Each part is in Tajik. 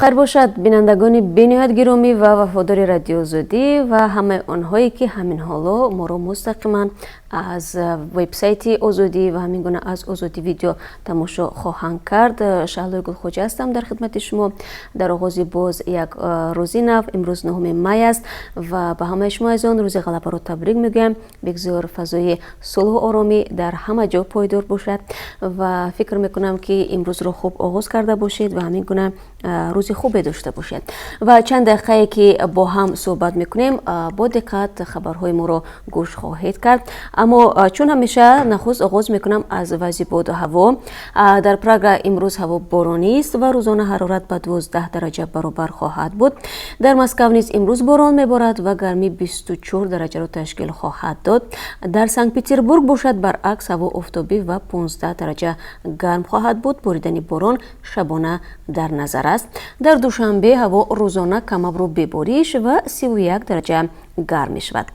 Хайр бошад, бинандагони бениҳоят гиромӣ ва вафодори Радиоозодӣ ва ҳамаи онҳое, ки ҳамин ҳоло моро мустақиман аз вебсайти Озодӣ ва ҳамин гуна аз Озодӣ Видео тамошо хоҳанд кард. Шаҳлои Гулхоҷа ҳастам дар хидмати шумо дар оғози боз як рӯзи нав. Имрӯз 9 май аст ва ба ҳамаи шумо азизон Рӯзи Ғалабаро табрик мегӯям. Бигзор фазои сулҳу оромӣ дар ҳама ҷо пойдор бошад ва фикр мекунам, ки имрӯзро хуб оғоз карда бошед ва ҳамин гуна рӯзи хубе дошта бошед. Ва чанд дақиқае, ки бо ҳам суҳбат мекунем, бо диққат хабарҳои моро гӯш хоҳед кард. Аммо чун ҳамеша, нахуст оғоз мекунам аз вазъи боду ҳаво. Дар Прага имрӯз ҳаво боронист ва рӯзона ҳарорат ба 12 дараҷа баробар хоҳад буд. Дар Москав низ имрӯз борон меборад ва гармӣ 24 дараҷаро ташкил хоҳад дод. Дар Санкт Петербург бошад, баръакс, ҳаво офтобӣ ва 15 дараҷа гарм хоҳад буд. Боридани борон шабона дар назар аст. Дар Душанбе ҳаво рӯзона камабру бебориш ва 31 дараҷа гарм мешавад.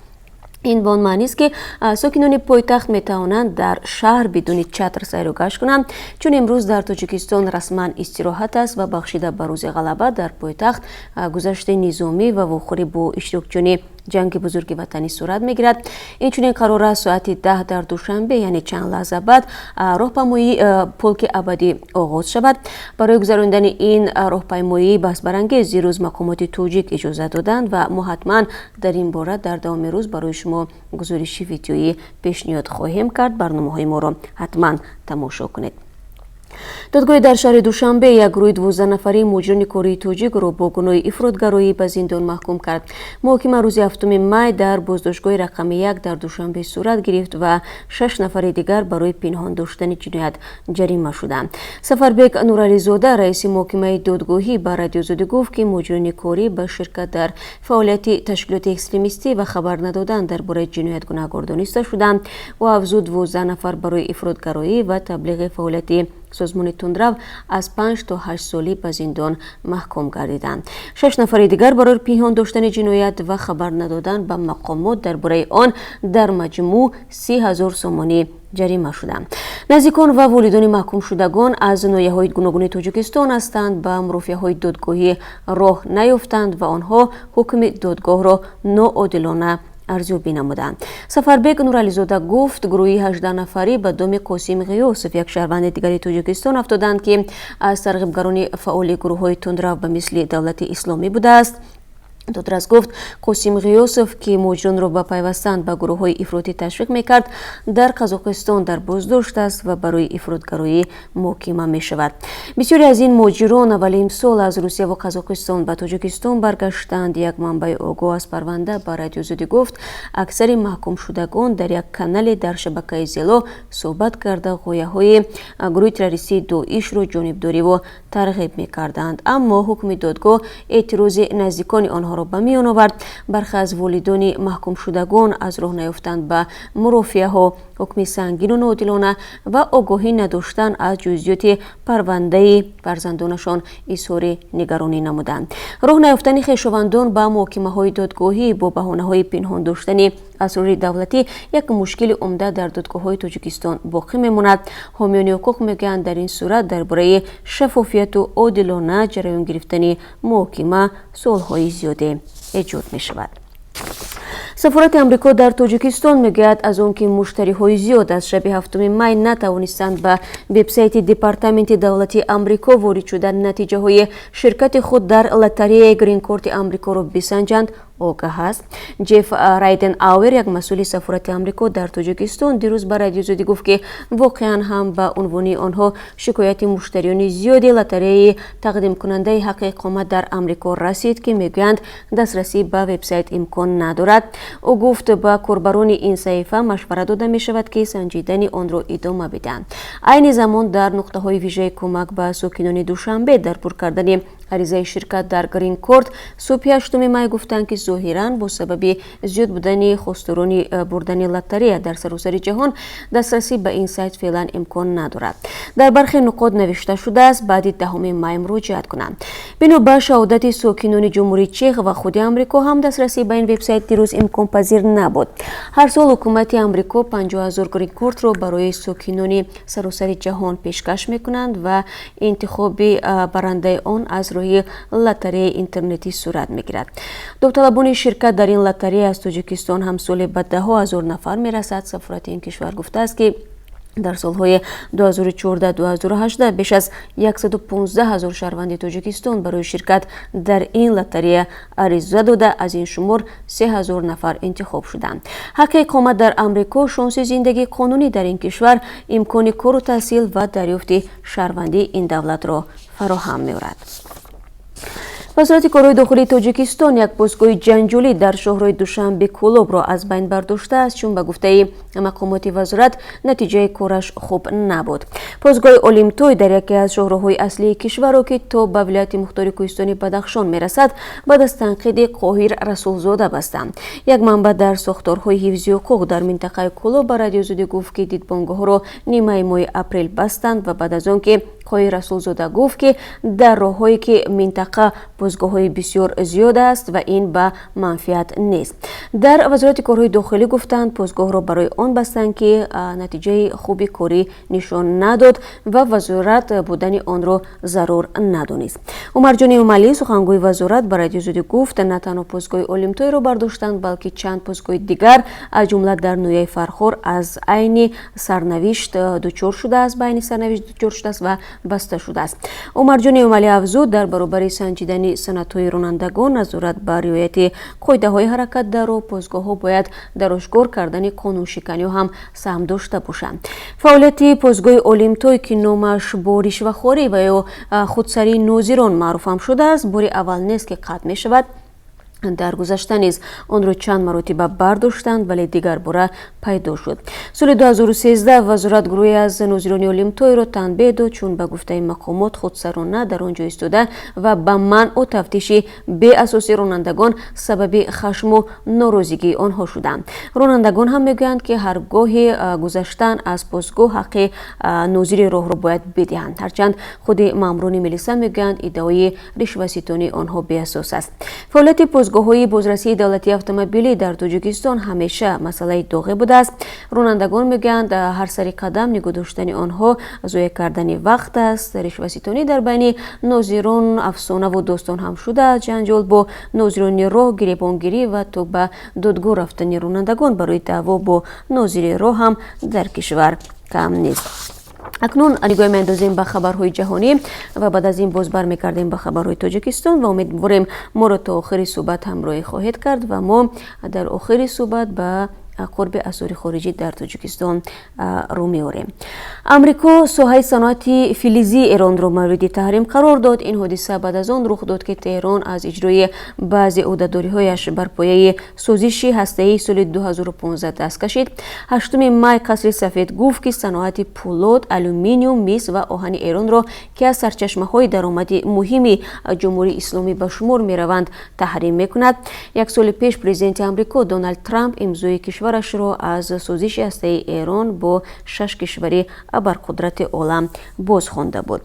Ин ба он маънист, ки сокинони пойтахт метавонанд дар шаҳр бидуни чатр сайру гашт кунанд, чун имрӯз дар Тоҷикистон расман истироҳат аст ва бахшида ба Рӯзи Ғалаба дар пойтахт гузашти низомӣ ва вохӯрӣ бо иштирокчиёни Ҷанги Бузурги Ватанӣ сурат мегирад. Инчунин қарор аст, соати 10 дар Душанбе, яъне чанд лаҳза баъд, роҳпаймоии Полки Абадӣ оғоз шавад. Барои гузаронидани ин роҳпаймоии баҳсбарангез дирӯз мақомоти тоҷик иҷозат доданд ва мо ҳатман дар ин бора дар давоми рӯз барои шумо гузориши видеоӣ пешниҳод хоҳем кард. Барномаҳои моро ҳатман тамошо кунед. Додгоҳи дар шаҳри Душанбе як гурӯҳи 12 нафарии муҳоҷирони кории тоҷикро бо гуноҳи ифротгароӣ ба зиндон маҳкум кард. Муҳокима рӯзи 7 май дар боздоштгоҳи рақами 1 дар Душанбе сурат гирифт ва шаш нафари дигар барои пинҳон доштани ҷиноят ҷарима шуданд. Сафарбек Нурализода, раиси муҳокимаи додгоҳӣ, ба Радиозодӣ гуфт, ки муҳоҷирони корӣ ба ширкат дар фаъолияти ташкилоти экстремистӣ ва хабар надодан дар бораи ҷиноят гунаҳкор дониста шуданд. Ӯ афзуд, 12 нафар барои ифротгароӣ ва таблиғи фаъолияти созмони тундрав аз 5 то 8 солӣ ба зиндон маҳкум гардиданд. Шаш нафари дигар барои пинҳон доштани ҷиноят ва хабар надодан ба мақомот дар бораи он дар маҷмӯъ 30 000 сомонӣ ҷарима шуданд. Наздикон ва волидони маҳкумшудагон аз ноҳияҳои гуногуни Тоҷикистон ҳастанд, ба мурофиаҳои додгоҳӣ роҳ наёфтанд ва онҳо ҳукми додгоҳро ноодилона арзёбӣ намуданд. Сафарбек Нурализода гуфт, гурӯҳи 18 нафарӣ ба доми Қосим Ғиёсов, як шаҳрванди дигари Тоҷикистон, афтоданд, ки аз тарғибгарони фаъоли гурӯҳҳои тундрав ба мисли Давлати Исломӣ будааст. Додрас гуфт, Қосим Ғиёсов, ки муҳоҷиронро ба пайвастан ба гурӯҳҳои ифротӣ ташвиқ мекард, дар Қазоқистон дар боздошт аст ва барои ифротгароӣ муҳокима мешавад. Бисёре аз ин муҳоҷирон аввали имсол аз Русия ва Қазоқистон ба Тоҷикистон баргаштанд. Як манбаи огоҳ аз парванда ба Радиозодӣ гуфт, аксари маҳкумшудагон дар як канале дар шабакаи Зело суҳбат карда, ғояҳои гурӯҳи террористии Доишро ҷонибдориву тарғиб мекарданд. Аммо ҳукми додгоҳ эътирози наздикони онҳоро ба миён овард. Бархе аз волидони маҳкумшудагон аз роҳ наёфтан ба мурофиаҳо, ҳукми сангину ноодилона ва огоҳӣ надоштан аз ҷузъиёти парвандаи фарзандонашон изҳори нигаронӣ намуданд. Роҳ наёфтани хешовандон ба муҳокимаҳои додгоҳӣ бо баҳонаҳои пинҳон доштани асрори давлатӣ як мушкили умда дар додгоҳҳои Тоҷикистон боқӣ мемонад. Ҳомиёни ҳуқуқ мегӯянд, дар ин сурат дар бораи шаффофияту одилона ҷараён гирифтани муҳокима суолҳои зиёде эҷод мешавад. Сафорати Амрико дар Тоҷикистон мегӯяд, аз он ки муштариҳои зиёд аз шаби 7 май натавонистанд ба вебсайти Департаменти давлатии Амрико ворид шуда, натиҷаҳои ширкати худ дар лотареяи гринкорти Амрикоро бисанҷанд, огаҳ аст. Ҷеф Райден Ауэр, як масъули сафорати Амрико дар Тоҷикистон, дирӯз ба Радиозодӣ гуфт, ки воқеан ҳам, ба унвони онҳо, шикояти муштариёни зиёди лотареяи тақдимкунандаи ҳаққи иқомат дар Амрико расид, ки мегӯянд, дастрасӣ ба вебсайт имкон надорад. Ӯ гуфт, ба корбарони ин саҳифа машварат дода мешавад, ки санҷидани онро идома бидиҳанд. Айни замон дар нуқтаҳои вижаи кӯмак ба сокинони Душанбе дар пур кардани аризаи ширкат дар гринкорт субҳи 8 май гуфтанд, ки зоҳиран бо сабаби зиёд будани хосторони бурдани лотарея дар саросари ҷаҳон дастрасӣ ба ин сайт феълан имкон надорад. Дар бархе нуқот навишта шудааст, баъди 10 май муроҷиат кунанд. Бино ба шаҳодати сокинони Ҷумҳурии Чех ва худи Амрико ҳам дастрасӣ ба ин вебсайт дирӯз имконпазир набуд. Ҳар сол ҳукумати Амрико 50 000 гринкортро барои сокинони саросари ҷаҳон пешкаш мекунанд ва интихоби барандаи он аз рӯи роҳи лотареяи интернетӣ сурат мегирад. Довталабони ширкат дар ин лотарея аз Тоҷикистон ҳам соли ба даҳҳо ҳазор нафар мерасад. Сафорати ин кишвар гуфтааст, ки дар солҳои 2014-2018 беш аз 115 ҳазор шаҳрванди Тоҷикистон барои ширкат дар ин лотарея ариза дода, аз ин шумор 3 ҳазор нафар интихоб шуданд. Ҳаққи иқомат дар Амрико, шонси зиндагии қонунӣ дар ин кишвар, имкони кору таҳсил ва дарёфти шаҳрвандии ин давлатро фароҳам меорад. Вазорати корҳои дохилии Тоҷикистон як постгоҳи ҷанҷолӣ дар шоҳрои Душанбе Кӯлобро аз байн бардоштааст, чун ба гуфтаи мақомоти вазорат натиҷаи кораш хуб набуд. Постгоҳи Олимтой дар яке аз шоҳроҳҳои аслии кишварро, ки то ба вилояти мухтори кӯҳистони Бадахшон мерасад, баъд аз танқиди Қоҳир Расулзода бастанд. Як манбаъ дар сохторҳои ҳифзи ҳуқуқ дар минтақаи Кӯлоб ба Радиои Озодӣ гуфт, ки дидбонгоҳро нимаи моҳи апрел бастанд ва баъд аз он ки Қоҳир Расулзода гуфт, ки дар роҳҳое ки минтақа постгоҳҳои бисёр зиёд аст ва ин ба манфиат нест. Дар Вазорати корҳои дохилӣ гуфтанд, постгоҳро барои он бастанд, ки натиҷаи хуби корӣ нишон надод ва вазорат будани онро зарур надонист. Умарҷони Эмомалӣ, сухангӯи вазорат, ба Радиои Озодӣ гуфт, на танҳо постгоҳи Олимтойро бардоштанд, балки чанд постгоҳи дигар, аз ҷумла дар ноҳияи Фархор, аз айни сарнавишт дучор шудааст ба айни сарнавишт дучор шудааст ва баста шудааст. Умарҷони Эмомалӣ афзуд, дар баробари санҷидани санадҳои ронандагон, назорат ба риояти қоидаҳои ҳаракат дар роҳ, постгоҳҳо бояд дар ошкор кардани қонуншиканиҳо ҳам саҳм дошта бошанд. Фаъолияти постгоҳи Олимтой, ки номаш бо ришвахорӣ ва ё худсарии нозирон маъруфам шудааст, бори аввал нест, ки қатъ мешавад. Дар гузашта низ онро чанд маротиба бардоштанд, вале дигарбора пайдо шуд. Соли 2013 вазорат гурӯҳе аз нозирони Олимтойро танбеҳ дод, чун ба гуфтаи мақомот худсарона дар он ҷо истода ва ба манъу тафтиши беасоси ронандагон сабаби хашму норозигии онҳо шуданд. Ронандагон ҳам мегӯянд, ки ҳар гоҳи гузаштан аз постгоҳ ҳаққи нозири роҳро бояд бидиҳанд. Ҳарчанд худи маъмурони милиса мегӯянд, иддаои ришваситонии онҳо беасос аст. Фаъолияти постгоҳҳои бозрасии давлатии автомобилӣ дар Тоҷикистон ҳамеша масъалаи доғе будааст. Ронандагон мегӯянд, ҳар сари қадам нигоҳ доштани онҳо зоеъ кардани вақт аст. Ришваситонӣ дар байни нозирон афсонаву достон ҳам шудааст. Ҷанҷол бо нозирони роҳ, гиребонгирӣ ва то ба додгоҳ рафтани ронандагон барои даъво бо нозири роҳ ҳам дар кишвар кам нест. Акнун нигоҳ меандозем ба хабарҳои ҷаҳонӣ ва баъд аз ин боз бармегардем ба хабарҳои Тоҷикистон ва умедворем, моро то охири суҳбат ҳамроҳӣ хоҳед кард ва мо дар охири суҳбат ба қурби асъори хориҷӣ дар Тоҷикистон рӯ меорем. Амрико соҳаи саноати филизии Эронро мавриди таҳрим қарор дод. Ин ҳодиса баъд аз он рух дод, ки Теҳрон аз иҷрои баъзе ӯҳдадориҳояш бар пояи созиши ҳастаии соли 2015 даст кашид. 8 май Қасри Сафед гуфт, ки саноати пӯлод, алюминиум, мис ва оҳани Эронро, ки аз сарчашмаҳои даромади муҳими Ҷумҳурии Исломӣ ба шумор мераванд, таҳрим мекунад. Як соли пеш президенти Амрико Доналд Трамп имзои кишварашро аз созиши ҳастаии Эрон бо шаш кишвари абарқудрати олам бозхонда буд.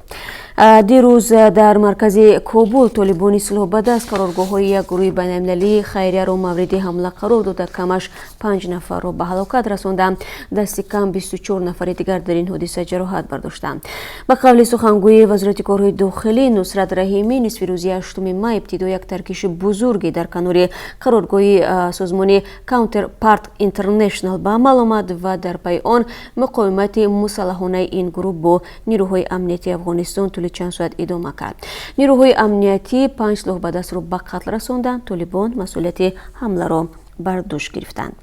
Дирӯз дар маркази Кобул толибони силоҳбадаст қароргоҳҳои як гурӯҳи байналмилалии хайрияро мавриди ҳамла қарор дода, камаш панҷ нафарро ба ҳалокат расонданд, дасти кам 24 нафари дигар дар ин ҳодиса ҷароҳат бардоштанд. Ба қавли сухангӯи Вазорати корҳои дохилӣ Нусрат Раҳимӣ, нисфи рӯзи 8 май ибтидо як таркиши бузурге дар канори қароргоҳи созмони Counterpart International ба амал омад ва дар пайи он муқовимати мусаллаҳонаи ин гурӯҳ бо нирӯҳои амниятии Афғонистон тӯли чанд соат идома кард. Нирӯҳои амниятӣ панҷ силоҳбадастро ба қатл расонданд. Толибон масъулияти ҳамларо бар дӯш гирифтанд.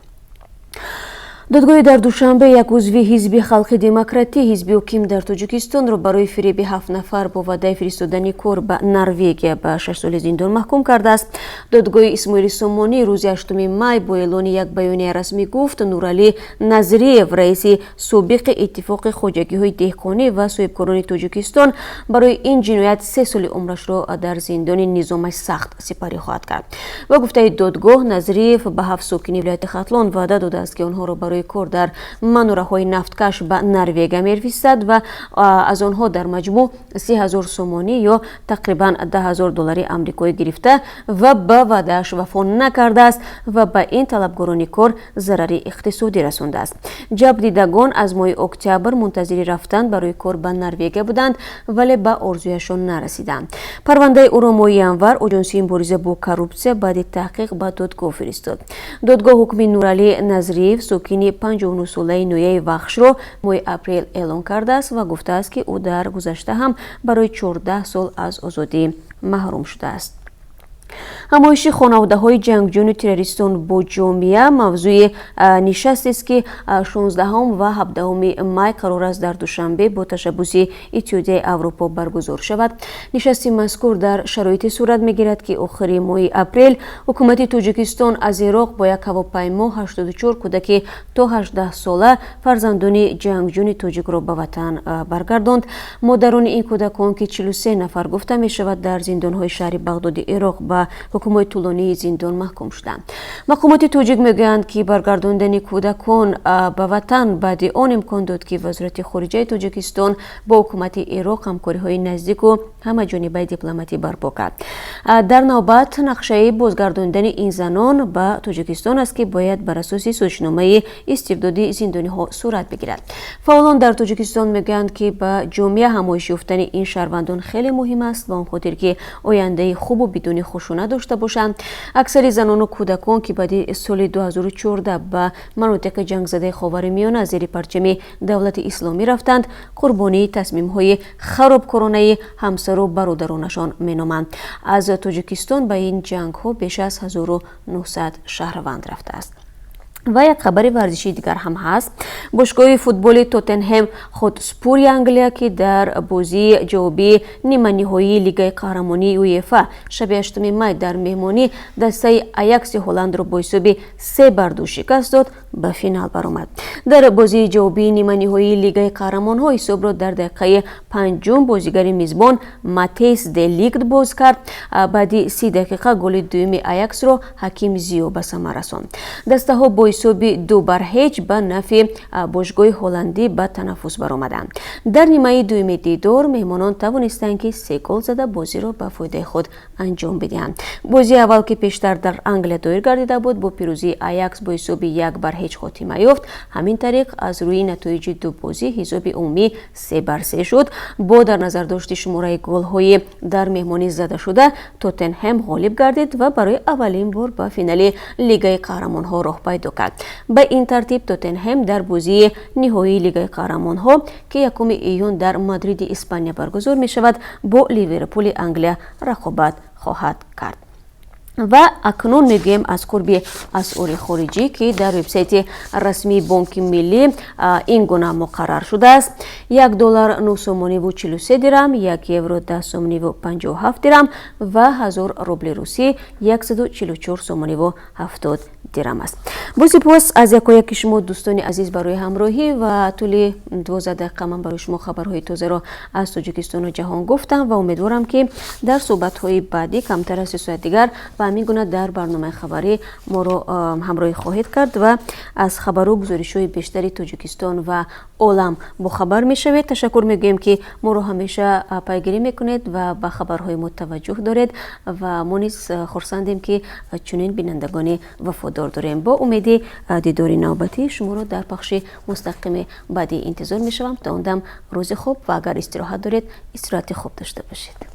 Додгоҳи дар Душанбе як узви Ҳизби Халқи Демократӣ, ҳизби ҳоким дар Тоҷикистонро, барои фиреби ҳафт нафар бо ваъдаи фиристодани кор ба Норвегия ба 6 соли зиндон маҳкум кардааст. Додгоҳи Исмоили Сомонӣ рӯзи 8 май бо эълони як баёнияи расмӣ гуфт, Нуралӣ Назриев, раиси собиқи Иттифоқи хоҷагиҳои деҳқонӣ ва соҳибкорони Тоҷикистон, барои ин ҷиноят 3 соли умрашро дар зиндони низомаш сахт сипарӣ хоҳад кард. Ба гуфтаи додгоҳ, Назриев ба ҳафт сокини вилояти Хатлон ваъда додааст, ки онҳоро барои Барои кор дар манораҳои нафткаш ба Норвегия мефиристад ва аз онҳо дар маҷмӯъ 30 000 сомонӣ ё тақрибан 10 000 доллари амрикоӣ гирифта ва ба ваъдааш вафо накардааст ва ба ин талабгорони кор зарари иқтисодӣ расондааст. Ҷабрдидагон аз моҳи октябр мунтазири рафтан барои кор ба Норвегия буданд, вале ба орзуяшон нарасиданд. Парвандаи ӯро моҳи январ Оҷонсии мубориза бо коррупсия баъди таҳқиқ ба додгоҳ фиристод. Додгоҳ ҳукми Нуралӣ Назриев, сокини 59-солаи ноҳияи Вахшро, моҳи апрел эълон кардааст ва гуфтааст, ки ӯ дар гузашта ҳам барои 14 сол аз озодӣ маҳрум шудааст. Ҳамоиши хонаводаҳои ҷангҷӯёну террористон бо ҷомеа мавзӯи нишастест, ки 16 ва 17 май қарор аст дар Душанбе бо ташаббуси Иттиҳодияи Аврупо баргузор шавад. Нишасти мазкур дар шароите сурат мегирад, ки охири моҳи апрел ҳукумати Тоҷикистон аз Ироқ бо як ҳавопаймо 84 кӯдаки то 18 сола, фарзандони ҷангҷӯни тоҷикро, ба ватан баргардонд. Модарони ин кӯдакон, ки 43 нафар гуфта мешавад, дар зиндонҳои шаҳри Бағдоди Ироқ ба ҳукмҳои тӯлонии зиндон маҳкум шуданд. Мақомоти тоҷик мегӯянд, ки баргардондани кӯдакон ба ватан баъди он имкон дод, ки Вазорати хориҷаи Тоҷикистон бо ҳукумати Ироқ ҳамкориҳои наздику ҳамаҷонибаи дипломатӣ барпо кард. Дар навбат нақшаи бозгардондани ин занон ба Тоҷикистон аст, ки бояд бар асоси созишномаи истирдоди зиндониҳо сурат бигирад. Фаъолон дар Тоҷикистон мегӯянд, ки ба ҷомеа ҳамоиш ёфтани ин шаҳрвандон хеле муҳим аст ва он хотир, ки ояндаи хубу бидуни хушунат дошта бошанд. Аксари занону кӯдакон, ки баъди соли 2014 ба манотиқи ҷангзадаи Ховари Миёна зери парчами Давлати Исломӣ рафтанд, қурбонии тасмимҳои харобкоронаи ҳамсару бародаронашон меноманд. Аз Тоҷикистон ба ин ҷангҳо беш аз 1900 шаҳрванд рафтааст. Ва як хабари варзишии дигар ҳам ҳаст. Бошгоҳи футболи Тоттенҳем Хотспури Англия, ки дар бозии ҷавобии ниманиҳоии Лигаи қаҳрамонии УЕФА шаби 8 май дар меҳмонӣ дастаи Аякси Ҳолландро бо ҳисоби 3-2 шикаст дод, ба финал баромад. Дар бозии ҷавобии ниманиҳоии Лигаи қаҳрамонҳо ҳисобро дар дақиқаи панҷум бозигари мизбон Матейс де Лигт боз кард. Баъди 30 дақиқа голи дуюми Аяксро Ҳаким Зиё ба самар расонд. Дастаҳо бо ҳисоби 2-0 ба нафъи бошгоҳи ҳолландӣ ба танаффус баромаданд. Дар нимаи дуюми дидор меҳмонон тавонистанд, ки се гол зада, бозиро ба фоидаи худ анҷом бидиҳанд. Бозии аввал, ки пештар дар Англия доир гардида буд, бо пирӯзии Аякс бо ҳисоби 1-0 хотима ёфт. Ҳамин тариқ, аз рӯи натоиҷи ду бозӣ ҳисоби умумӣ 3-3 шуд. Бо дар назардошти шумораи голҳои дар меҳмонӣ задашуда, Тоттенҳем ғолиб гардид ва барои аввалин бор ба финали Лигаи қаҳрамонҳо роҳ пайдо кард. Ба ин тартиб, Тоттенҳем дар бозии ниҳоии Лигаи қаҳрамонҳо, ки 1 июн дар Мадриди Испания баргузор мешавад, бо Ливерпули Англия рақобат хоҳад кард. Ва акнун мегӯем аз қурби асъори хориҷӣ, ки дар вебсайти расмии Бонки Миллӣ ин гуна муқаррар шудааст: 1 доллар 9 сомониву 43 дирам, 1 евро 10 сомониву 57 дирам ва 1000 рубли русӣ 144 сомониву 70 дирам аст. Бо сипос аз якояки шумо, дӯстони азиз, барои ҳамроҳӣ ва тӯли 12 дақиқа ман барои шумо хабарҳои тозаро аз Тоҷикистону ҷаҳон гуфтам ва умедворам, ки дар суҳбатҳои баъдӣ, камтар аз 3 соат дигар, ва ҳамин гуна дар барномаи хабарӣ моро ҳамроҳӣ хоҳед кард ва аз хабару гузоришҳои бештари Тоҷикистон ва олам бохабар мешавед. Ташаккур мегӯем, ки моро ҳамеша пайгирӣ мекунед ва ба хабарҳои мо таваҷҷӯҳ доред ва мо низ хурсандем, ки чунин бинандагони вафодор дорем. Бо умеди дидори навбатӣ шуморо дар пахши мустақими баъдӣ интизор мешавам. То он дам рӯзи хуб ва агар истироҳат доред, истироҳати хуб дошта бошед.